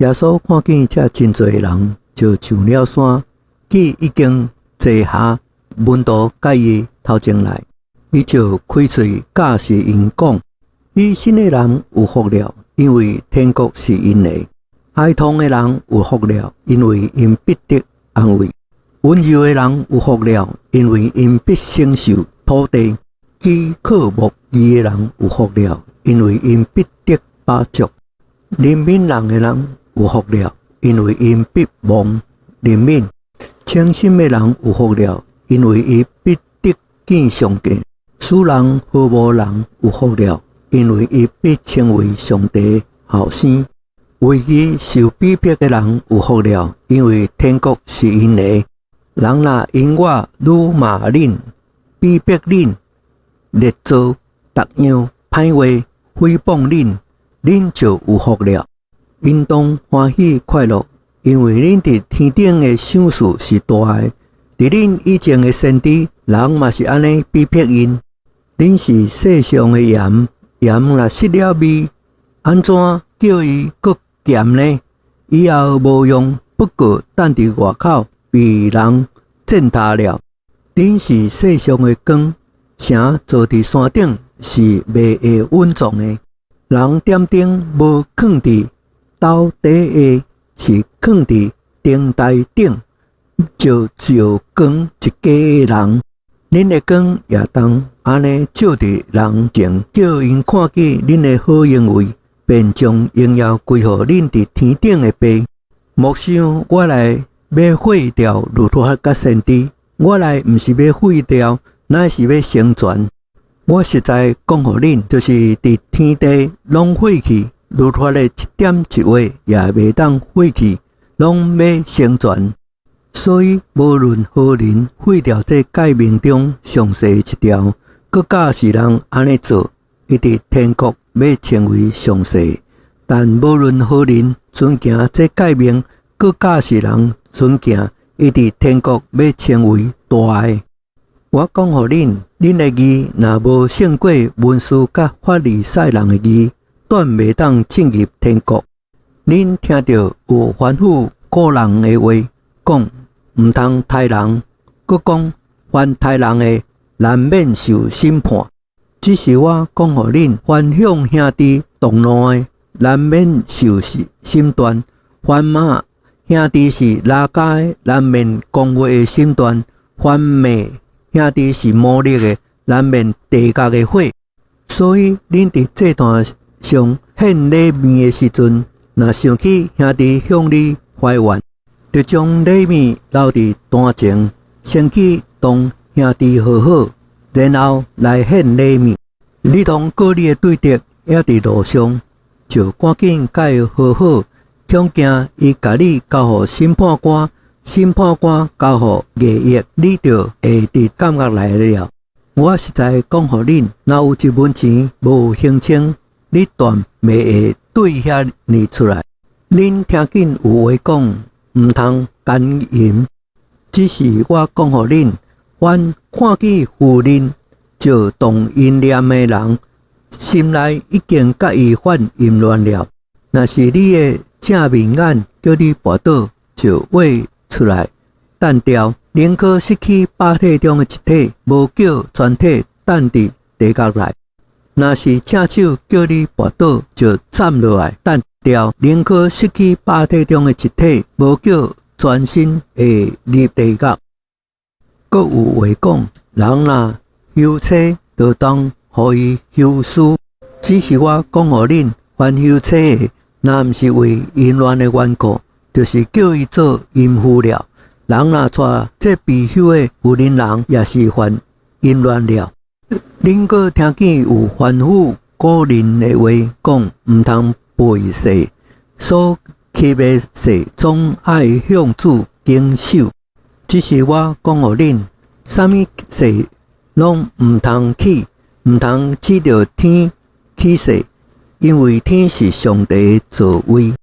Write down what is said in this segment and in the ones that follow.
耶穌看見遮真濟人，就上了山，既已經坐下，門徒佮伊頭前來，伊就開喙教示𪜶講：以信的人有福了，因為天國是𪜶的；哀痛的人有福了，因為𪜶必得安慰；溫柔的人有福了，因為𪜶必承受土地；飢渴慕義的人有福了，因為𪜶必得飽足；憐憫人的人有福了，因為𪜶必蒙憐憫；清心的人有福了，因為伊必得見上帝；使人和睦人有福了，因為伊必稱為上帝後生。為義受逼迫的人有福了，因為天國是𪜶的。人若因我辱罵恁、逼迫恁、捏造逐樣歹話誹謗恁，恁就有福了。應當歡喜快樂，因為恁佇天頂的賞賜是大的。佇恁以前的先知，人嘛是按呢逼迫𪜶。恁是世上的鹽，鹽若失了味，按怎叫伊閣鹹呢？以後無用，不過擲佇外口，被人踐踏了。恁是世上的光，城坐佇山頂是袂會隱藏的。人點燈無囥佇斗底下，是囥佇燈臺頂，就照光一家的人。恁的光也當按呢照佇人前，叫𪜶看見恁的好行為，便將榮耀歸予恁佇天頂的爸。莫想我來欲廢掉律法佮先知，我來毋是欲廢掉，乃是欲成全。我實在講予恁，就是佇天地攏廢去，律法的一點一畫也袂當廢去，攏欲成全。所以，無論何人廢掉這誡命中上細一條，閣教示人按呢做，伊佇天國欲稱為上細。但無論何人遵行這誡命，閣教示人遵行，伊佇天國欲稱為大的。我講予恁，恁的義若無勝過文士佮法利賽人的義，斷袂當進入天國。恁聽著有吩咐古人的話，講毋通刣人，閣講凡刣人的，難免受審判。只是我講予恁，凡向兄弟動怒的，難免受審斷；凡罵兄弟是拉加的，難免公會的審斷；凡罵兄弟是摩勒的，難免地獄的火。所以，恁佇祭壇上獻禮物的時陣，若想起兄弟向你懷怨，就將禮物留佇壇前，先去同兄弟和好，然後來獻禮物。你同告你的對敵猶佇路上，就趕緊佮伊和好，恐驚伊共你交予審判官，審判官交予獄役，你就會佇監獄內了。我實在講予恁，若有一文錢無還清，你斷袂會對遐爾出來。恁聽見有話講，毋通姦淫。只是我講予恁，凡看見婦人就動淫念的人，心內已經佮伊犯淫亂了。若是你的正面眼叫你跋倒，就挖出來擲掉，寧可失去百體中的一體，無叫全體擲佇地獄內。若是正手叫你跋倒，就斬落來擲掉，寧可失去百體中的一體，無叫全身會入地獄。閣有話講，人若休妻，就當予伊休書。只是我講予恁，凡休妻的，若毋是為淫亂的緣故，就是叫伊做淫婦了。人若娶這被休的婦人人，也是犯淫亂了。恁閣聽見有吩咐古人的話，講毋通背誓，所起的誓總愛向主謹守。只是我講予恁，啥物誓攏毋通起，毋通指著天起誓，因為天是上帝的座位；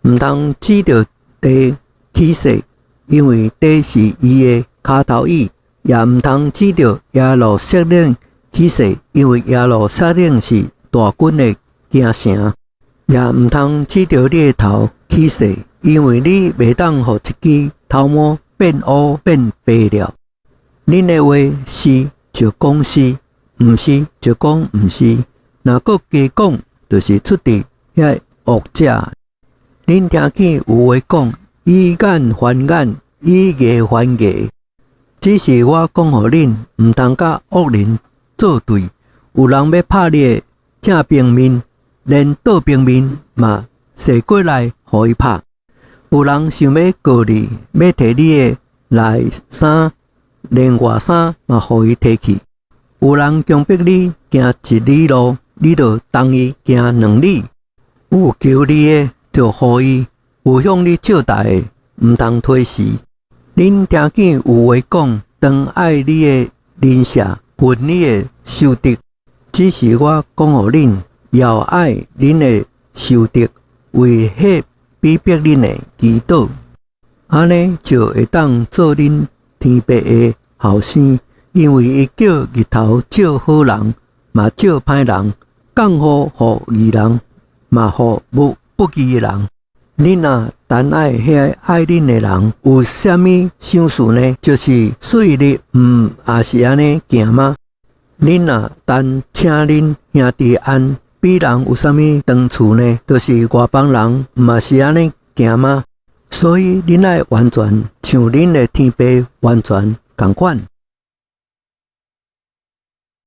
毋通指著地起誓，因為地是伊的跤頭椅；也毋通指著耶路撒冷起誓，因為耶路撒冷是大君的京城；也毋通指著你的頭，起誓，因為你袂當予一支頭毛變烏變白了。恁的話是就講是，毋是就講毋是。若閣加講，就是出佇遐惡者。恁聽見有話講，以眼還眼，以牙還牙。只是我講予恁，毋通佮惡人作對。有人欲拍你的正爿面，連倒爿面嘛踅過來予伊拍。有人想欲告你，欲提你的內衫，連外衫嘛予伊提去。有人強迫你行一里路，你就同伊行兩里。有求你的就予伊，有向你借貸的，毋通推辭。恁聽見有話講，當愛你的鄰舍，恨你的仇敵。只是我講予恁，要愛恁的仇敵，為彼逼迫恁的祈禱，按呢就會當做恁天父的後生，因為伊叫日頭照好人，嘛照歹人，降雨予義人，嘛予無不義的人。恁若單愛彼愛恁的人，有啥物賞賜呢？就是稅吏毋也是按呢行嗎？恁若單請恁兄弟按，比人有啥物長處呢？就是外邦人毋嘛是按呢行嗎？所以恁愛完全像恁的天父完全仝款。